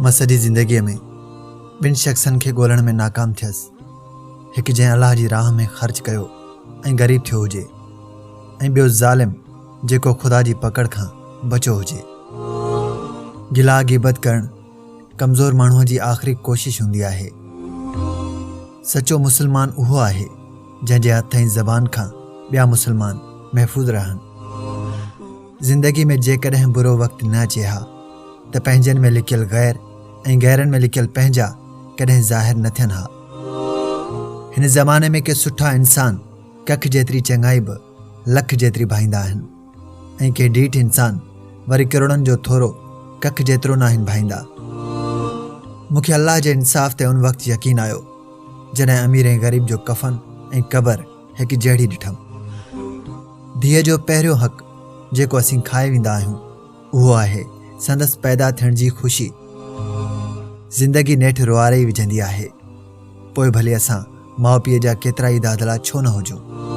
مان سڄي زندگيء ۾ ٻن شخصن کي ڳولڻ ۾ ناڪام ٿيس. هڪ جنهن الله جي راهه ۾ خرچ ڪيو ۽ غريب ٿيو هجي ۽ ٻيو ظالم جيڪو خدا جي پڪڙ کان بچو هجي. گلا غيبت ڪرڻ ڪمزور ماڻهوء جي آخري ڪوشش هوندي آهي. سچو مسلمان اهو آهي جنهن جي هٿ ۽ زبان کان ٻيا مسلمان محفوظ رهن. زندگي ۾ جيڪڏهن برو وقت نه اچي ها ته پنهنجن ۾ لڪيل غير ۽ غيرن ۾ لڪيل پنهنجا ڪڏهن ظاهر نه ٿين ها. هن زماني ۾ ڪي سٺا انسان ڪک جيتري چڱائي به لک جيتري ڀائيندا آهن ۽ ڪي ڍيٺ انسان وري ڪروڙن جو ٿورو ڪک جيترو ناهن ڀائيندا. مون کي الله جي انصاف تي ان وقت يقين آيو جڏهن امير ۽ غريب جو ڪفن ۽ قبر هڪ جهڙي ڏٺم. ڌيء جو پهريون حق جيڪو اسين کائي ويندا آهيون اهو آهي سندس پيدا ٿيڻ جي خوشي. زندگي نيٺ روئاري ئي وجهندي آهي. پوء ڀلي اسان ماء پيء جا ڪيترا ئي دادلا ڇو نه هجون.